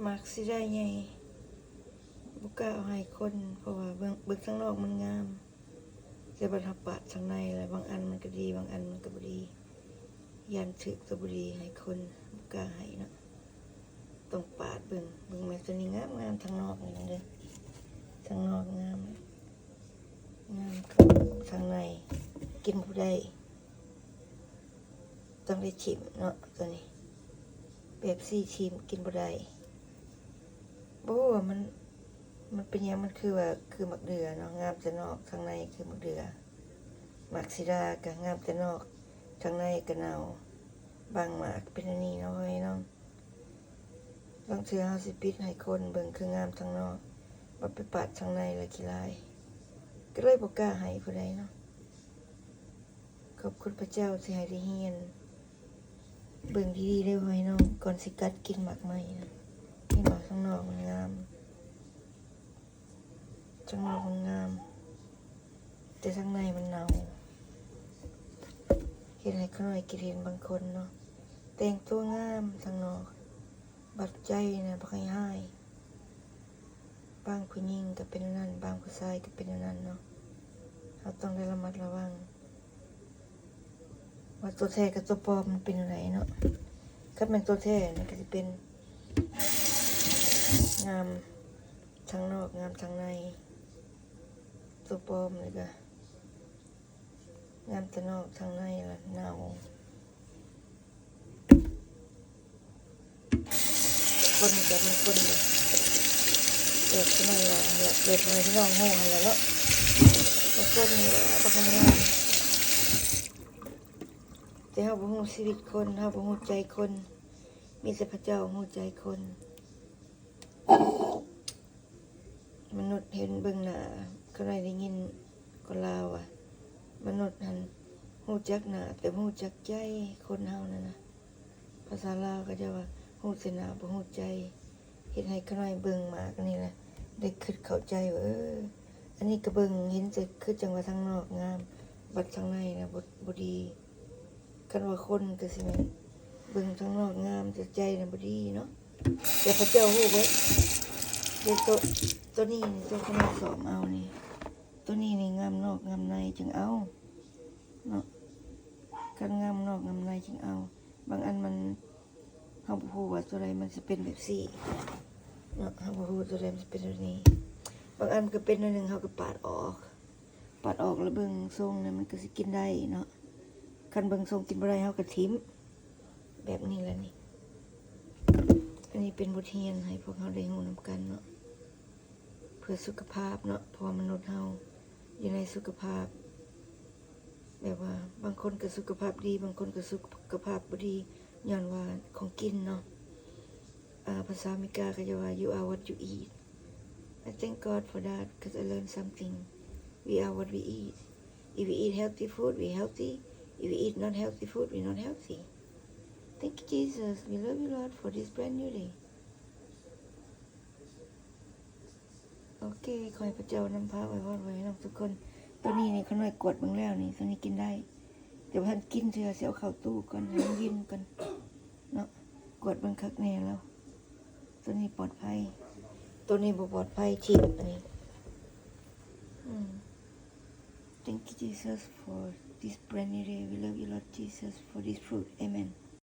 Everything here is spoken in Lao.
ມັກຊິໄດ້ໃຫຍ່ ບໍ່ກ້າເອົາໃຫ້ຄົນ ເພາະວ່າເບິ່ງ ເບິ່ງທາງນອກມັນງາມ ແຕ່ບັດເຮົາປາດທາງໃນແລ້ວ ບາງອັນມັນກໍດີ ບາງອັນມັນກໍບໍ່ດີ ຢ້ານຖືກຕົວບໍ່ດີໃຫ້ຄົນ ບໍ່ກ້າໃຫ້ເນາະ ຕ້ອງປາດເບິ່ງ ເບິ່ງແມ່ ຕົວນີ້ງາມໆ ທາງນອກນີ້ເດີ ທາງນອກງາມ ງາມ ທາງໃນກິນບໍ່ໄດ້ ຕ້ອງໄດ້ຖິ້ມເນາະ ຕົວນີ້ ແບບຊີ້ຖິ້ມກິນບໍ່ໄດ້ ບໍ່ຮູ້ວ່າມັນ ມັນເປັນຫຍັງ ມັນຄືວ່າ ຄືໝາກເດື່ອເນາະ ງາມແຕ່ນອກ ທາງໃນຄືໝາກເດື່ອ ໝາກສີດາກໍງາມແຕ່ນອກ ທາງໃນກໍເນົ່າ ບາງໝາກເປັນອັນນີ້ເນາະ ເອີຍເນາະ. ລາງເທື່ອເຮົາຊິປິດໃຫ້ຄົນເບິ່ງຄືງາມທາງນອກ ບັດໄປປາດທາງໃນລະຂີ້ລາຍ ກໍເລີຍບໍ່ກ້າໃຫ້ຜູ້ໃດເນາະ. ຂອບຄຸນພະເຈົ້າທີ່ໃຫ້ໄດ້ຮຽນ ເບິ່ງດີໆເດີພໍ່ແມ່ພີ່ນ້ອງ ກ່ອນຊິກັດກິນໝາກໄມ້ນະ ເຫັນບໍ່ ທາງນອກມັນງາມ ທາງນອກມັນງາມ ແຕ່ທາງໃນມັນເນົ່າ ເຮັດໃຫ້ຂ້ານ້ອຍຄິດເຫັນບາງຄົນເນາະ ແຕ່ງຕົວງາມທາງນອກ ບັດໃຈນະບັກຮ້າຍໆ ບາງຜູ້ຍິງກໍເປັນແນວນັ້ນ ບາງຜູ້ຊາຍກໍເປັນແນວນັ້ນເນາະ ເຮົາຕ້ອງໄດ້ລະມັດລະວັງ ວ່າຕົວແທ້ກັບຕົວປອມມັນເປັນແນວໃດເນາະ. ຄັນແມ່ນຕົວແທ້ນີ້ກໍຊິເປັນງາມທາງນອກ ງາມທາງໃນ ຕົວປອມນີ້ກໍງາມແຕ່ນອກ ທາງໃນລະເນົ່າ. ຄົນກໍບາງຄົນກໍແບບນັ້ນລະ ແບບໃຫ້ພີ່ນ້ອງຮູ້ຫັ້ນລະເນາະ ບາງຄົນນີ້ບັກງາມ ແຕ່ເຮົາບໍ່ຮູ້ຊີວິດຄົນ ເຮົາບໍ່ຮູ້ໃຈຄົນ ມີແຕ່ພະເຈົ້າຮູ້ໃຈຄົນ. ມະນຸດເຫັນເບິ່ງໜ້າ ຂ້ານ້ອຍໄດ້ຍິນຄົນລາວວ່າ ມະນຸດຫັ້ນຮູ້ຈັກໜ້າ ແຕ່ບໍ່ຮູ້ຈັກໃຈ ຄົນເຮົານັ້ນນະ ພາສາລາວເຂົາເຈົ້າວ່າຮູ້ແຕ່ໜ້າບໍ່ຮູ້ໃຈ ເຮັດໃຫ້ຂ້ານ້ອຍເບິ່ງໝາກອັນນີ້ລະ ໄດ້ຄິດເຂົ້າໃຈວ່າ ເອີ ອັນນີ້ກໍເບິ່ງເຫັນແຕ່ຄືຈັ່ງວ່າທາງນອກງາມ ບັດທາງໃນນະ ບໍ່ ບໍ່ດີ. ຄັນວ່າຄົນກໍຊິແມ່ນເບິ່ງທາງນອກງາມ ແຕ່ໃຈນະບໍ່ດີເນາະ ແຕ່ເຂົາເຈົ້າຮູ້ເບິດ ເດ້ ໂຕ ໂຕນີ້ນີ້ ໂຕຂະນ້ອຍຊອມເອົານີ້ ໂຕນີ້ນີ້ງາມນອກງາມໃນຈຶ່ງເອົາເນາະ ຄັນງາມນອກງາມໃນຈຶ່ງເອົາ. ບາງອັນມັນ ເຮົາບໍ່ຮູ້ວ່າໂຕໃດມັນຊິເປັນແບບຊີ້ເນາະ ເຮົາບໍ່ຮູ້ໂຕໃດມັນຊິເປັນແບບນີ້ ບາງອັນມັນກໍເປັນໜ້ອຍໜຶ່ງ ເຮົາກໍປາດອອກ ປາດອອກແລ້ວເບິ່ງຊົງນະ ມັນກໍຊິກິນໄດ້ເນາະ ຄັນເບິ່ງຊົງກິນບໍ່ໄດ້ ເຮົາກໍຖິ້ມ ແບບນີ້ລະນີ້. ອັນນີ້ເປັນບົດຮຽນໃຫ້ພວກເຮົາໄດ້ຮູ້ນຳກັນເນາະ ເພື່ອສຸຂະພາບເນາະ ເພາະວ່າມະນຸດເຮົາຢູ່ໃນສຸຂະພາບ ແບບວ່າບາງຄົນກໍສຸຂະພາບດີ ບາງຄົນກໍສຸຂະພາບບໍ່ດີ ຍ້ອນວ່າຂອງກິນເນາະ. ອາ ພາສາອາເມລິກາເຂົາເຈົ້າວ່າ You are what you eat. I thank God for that, 'cause I learned something. We are what we eat. If we eat healthy food, we healthy. If we eat not healthy food, we not healthy. Thank you, Jesus. We love you, Lord, for this brand new day. ໂອເຄ ຂໍໃຫ້ພະເຈົ້ານຳພາອວຍພອນ ອວຍໃຫ້ນ້ອງທຸກຄົນ. ໂຕນີ້ນີ້ ຂ້ານ້ອຍກວດເບິ່ງແລ້ວນີ້ ໂຕນີ້ກິນໄດ້ ແຕ່ບໍ່ທັນກິນເທື່ອ ຊິເອົາເຂົ້າຕູ້ກ່ອນ ໃຫ້ມັນເຢັນກ່ອນເນາະ. ກວດເບິ່ງຄັກແນ່ແລ້ວ ໂຕນີ້ປອດໄພ ໂຕນີ້ບໍ່ປອດໄພ ຖິ້ມອັນນີ້. ອືມ Thank you, Jesus, for this brand new day. We love you, Lord Jesus, for this fruit. Amen.